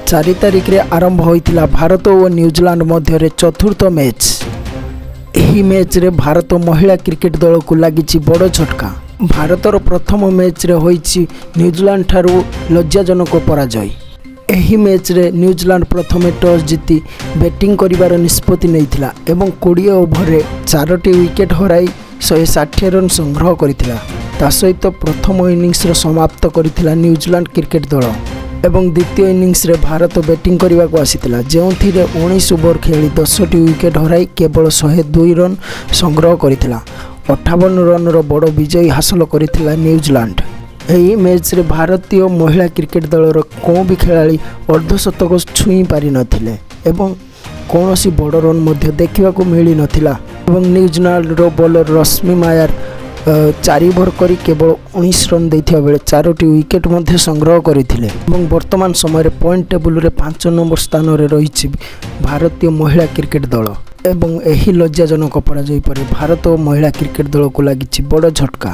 4 ତାରିଖରେ ଆରମ୍ଭ ହୋଇଥିଲା ଭାରତ ଓ ନ୍ୟୁଜିଲାଣ୍ଡ ମଧ୍ୟରେ ଚତୁର୍ଥ ମ୍ୟାଚ୍। ଏହି ମ୍ୟାଚ୍ରେ ଭାରତ ମହିଳା କ୍ରିକେଟ ଦଳକୁ ଲାଗିଛି ବଡ଼ ଝଟକା। ଭାରତର ପ୍ରଥମ ମ୍ୟାଚ୍ରେ ହୋଇଛି ନ୍ୟୁଜିଲାଣ୍ଡ ଠାରୁ ଲଜ୍ଜାଜନକ ପରାଜୟ। ଏହି ମ୍ୟାଚ୍ରେ ନ୍ୟୁଜିଲାଣ୍ଡ ପ୍ରଥମେ ଟସ୍ ଜିତି ବ୍ୟାଟିଂ କରିବାର ନିଷ୍ପତ୍ତି ନେଇଥିଲା ଏବଂ 20 ଓଭରରେ ଚାରୋଟି ୱିକେଟ୍ ହରାଇ 160 ରନ୍ ସଂଗ୍ରହ କରିଥିଲା। ତା ସହିତ ପ୍ରଥମ ଇନିଂସର ସମାପ୍ତ କରିଥିଲା ନ୍ୟୁଜିଲାଣ୍ଡ କ୍ରିକେଟ ଦଳ ଏବଂ ଦ୍ୱିତୀୟ ଇନିଂସରେ ଭାରତ ବ୍ୟାଟିଂ କରିବାକୁ ଆସିଥିଲା, ଯେଉଁଥିରେ 19 ଓଭର ଖେଳି 10ଟି ୱିକେଟ୍ ହରାଇ କେବଳ 102 ରନ୍ ସଂଗ୍ରହ କରିଥିଲା। 58 ରନ୍ର ବଡ଼ ବିଜୟ ହାସଲ କରିଥିଲା ନ୍ୟୁଜିଲାଣ୍ଡ। ଏହି ମ୍ୟାଚ୍ରେ ଭାରତୀୟ ମହିଳା କ୍ରିକେଟ ଦଳର କେଉଁ ବି ଖେଳାଳି ଅର୍ଦ୍ଧଶତକ ଛୁଇଁ ପାରିନଥିଲେ ଏବଂ କୌଣସି ବଡ଼ ରନ୍ ମଧ୍ୟ ଦେଖିବାକୁ ମିଳିନଥିଲା। ଏବଂ ନ୍ୟୁଜିଲାଣ୍ଡର ବୋଲର ରଶ୍ମି ମାୟାର 4 ଓଭର କରି କେବଳ 19 ରନ୍ ଦେଇଥିବା ବେଳେ ଚାରୋଟି ୱିକେଟ୍ ମଧ୍ୟ ସଂଗ୍ରହ କରିଥିଲେ। ଏବଂ ବର୍ତ୍ତମାନ ସମୟରେ ପଏଣ୍ଟ ଟେବୁଲରେ 5 ନମ୍ବର ସ୍ଥାନରେ ରହିଛି ଭାରତୀୟ ମହିଳା କ୍ରିକେଟ ଦଳ। ଏବଂ ଏହି ଲଜ୍ଜାଜନକ ପରାଜୟ ପରେ ଭାରତ ଓ ମହିଳା କ୍ରିକେଟ ଦଳକୁ ଲାଗିଛି ବଡ଼ ଝଟକା।